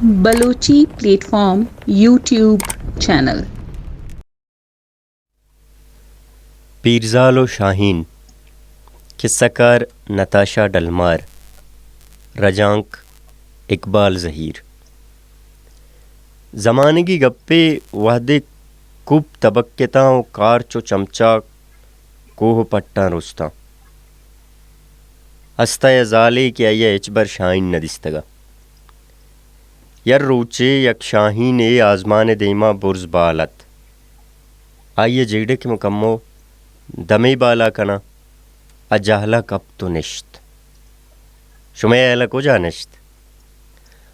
Balochi plate form YouTube channel. پیرزال و شاہین۔ کسہ کار نتاشا ڈلمار۔ رجانک اقبال زہیر۔ زمانگی گپے، وہدے کوپ تبک اتاں و کارچ و چمچاک کوہ و پٹاں رستاں۔ ہستاں یا زالے کہ آئی ء ہچبر شاہین نہ دیستگ ات۔ یک روچے یک شاہینے آزمان ء دیما برز بال ات۔ آئی ء جیڑ ء کہ من کمو دمے بالا کناں، آ جہلا کپت و نشت۔ شمئے ہیال ء کجا نشت؟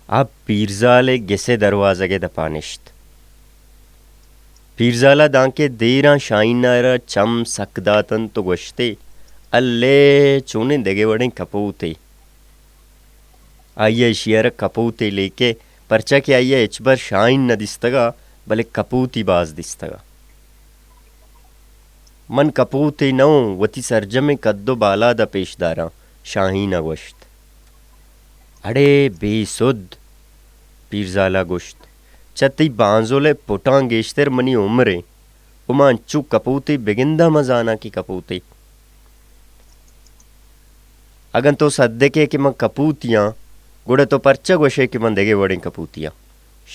آ پیرزال ء گس ء دروازگ ء دپا نشت۔ پیرزال ء دانکہ دیراں شاہین ء را چم سک داتنت و گوشتے، الے چونیں دگہ وڑیں کپوتے۔ آئی ء ایشی ء را کپوتے لیکہ، پرچا کہ آئی ء ہچبر شاہین نہ دیستگ ات، بلے کپوتی باز دیستگ ات۔ من کپوتے نہ اوں، وتی سرجمیں کد و بالاد ء پیش داراں، شاہین ء گوشت۔ اڑے بے سد، پیرزال ء گوشت، چہ تئی بانزل ء پٹاں گیشتر منی عمر انت و من انچو کپوتے بگنداں من زاناں کہ کپوتے۔ اگن تو سدک ئے کہ من کپوتی آں، گڑا تو پرچا گوش ئے کہ من دگہ وڑیں کپوتی آں؟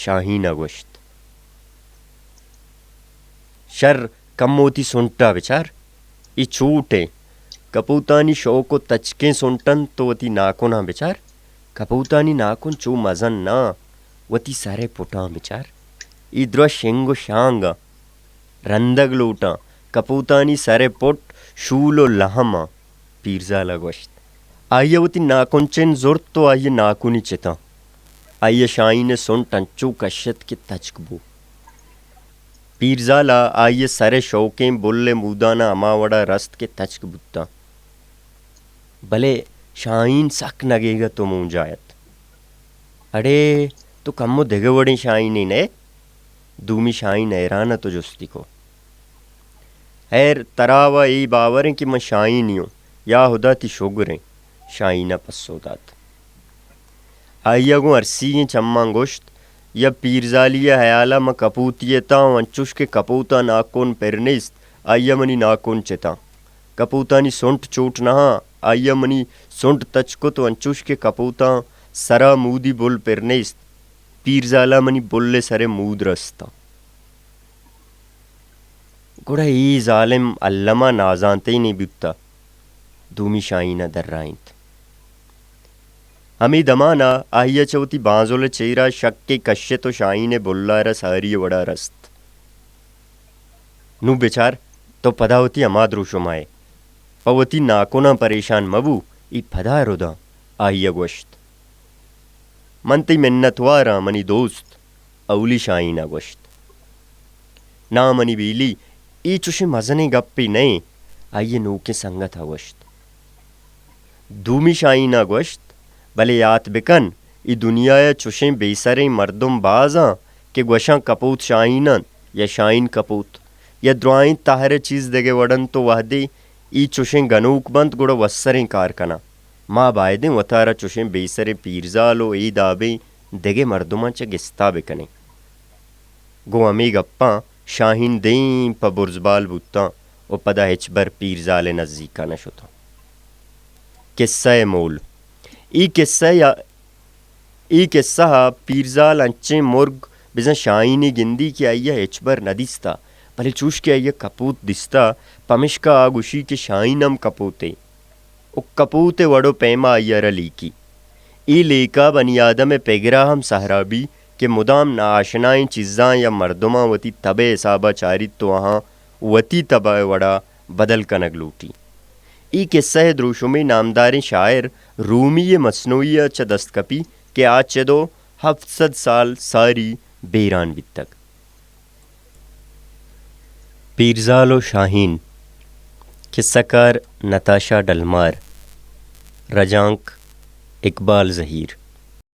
شاہین ء گوشت۔ شر، کمو وتی سنٹ ء بچار، اے چوٹ انت۔ کپوتانی شوک و تچکیں سنٹ انت، تو وتی ناکناں بچار۔ کپوتانی ناکن چو مزن نہ، وتی سر ء پٹاں بچار۔ اے درا شنگ و شانگ انت۔ رندگ لوٹاں۔ کپوتانی سر ء پٹ شول و لہم انت۔ پیرزال ء گوشت۔ آئی ء وتی ناکنچن زرت و آئی ء ناکنی چتاں۔ آئی ء شاہین ء سنٹ انچو کشت کہ تچک بو۔ پیرزال ء آئی ء سر ء شوکیں بل ء مودان ء ہما وڑا رست کہ تچک بوتاں۔ بلے شاہین سک نگیگ ات و مونجا ات۔ اڑے تو کمو دگہ وڑیں شاہینے نئے؟ دومی شاہین حیران ات و جستی کو۔ ہیر، ترا و اے باور انت کہ من شاہینی اوں، یا ہدا تئی شگر انت، شاہین ء پسو دات۔ آئی ء گوں ارسیگیں چماں گوشت، یا پیرزالی ء ہیال ء من کپوتی اتاں و انچوش کہ کپوت ء ناکن پر نیست، آئی ء منی ناکن چتاں۔ کپوتانی سنٹ چوٹ نہ آں، آئی ء منی سنٹ تچ کت و انچوش کہ کپوتاں سرا مودی بل پر نیست، پیرزال ء منی بل ء سر ء مود رستاں۔ گڑا اے ظالم الما نازانتینے بوتہ۔ دومی شاہین ء درائینت۔ ہمے دمان ء آئی ء چہ وتی بانزل ء چیرا شکے کشت و شاہین ء بلا را ساری ء وڑا رست۔ نوں بچار، تو پدا وتی ہما دروشم ء ئے۔ پہ وتی ناکناں پریشان مہ بو، اے پدا رداں، آئی ء گوشت۔ من تئی منتوار آں، منی دوست، اولی شاہین ء گوشت۔ ناں منی بیلی، اے چوشیں مزنیں گپے نہ انت، آئی ء نوکیں سنگت ء گوشت۔ دومی شاہین ء گوشت، بلے یات بکن، اے دنیا ء چوشیں بے سریں مردم باز آں کہ گوشاں کپوت شاہین انت یا شاہین کپوت یا درائیں تہر ء چیز دگہ وڑ انت و وہدے اے چوشیں گنوک بنت گڑا وسریں کار کناں۔ ما بائدیں وتارا چوشیں بے سریں پیرزال و اے دابیں دگہ مردماں چہ گستا بکنیں۔ گوں ہمے گپاں شاہین دیم پہ برزبال بوتاں و پدا ہچبر پیرزال ء نزیکا نہ شتاں۔ کسہ ء مول۔ اے کسہ یا، اے کسہ ء پیرزال انچیں مرگ بزاں شاہینے گندی کہ آئی ء ہچبر نہ دیستہ، بلے چوش کہ آئی ء کپوت دیستہ، پمشکا آ گوشی کہ شاہین ہم کپوتے۔ و کپوت ء وڑ و پیما آئی ء را لیکی۔ اے لیکہ بنی آدم ء پگر ء ہم سہرا بی کہ مدام ناآشنائیں چیزاں یا مردماں وتی تب ء حساب ء چاریت و آہاں وتی تب ء وڑا بدل کنگ لوٹی۔ اے کسہ ء دروشمے نامداریں شاعر رومی ء مثنوی ء چہ دست کپی کہ آ چد و ہفت سد سال ساری بیران بیتگ۔ پیرزال و شاہین۔ کسہ کار نتاشا ڈلمار۔ رجانک اقبال زہیر۔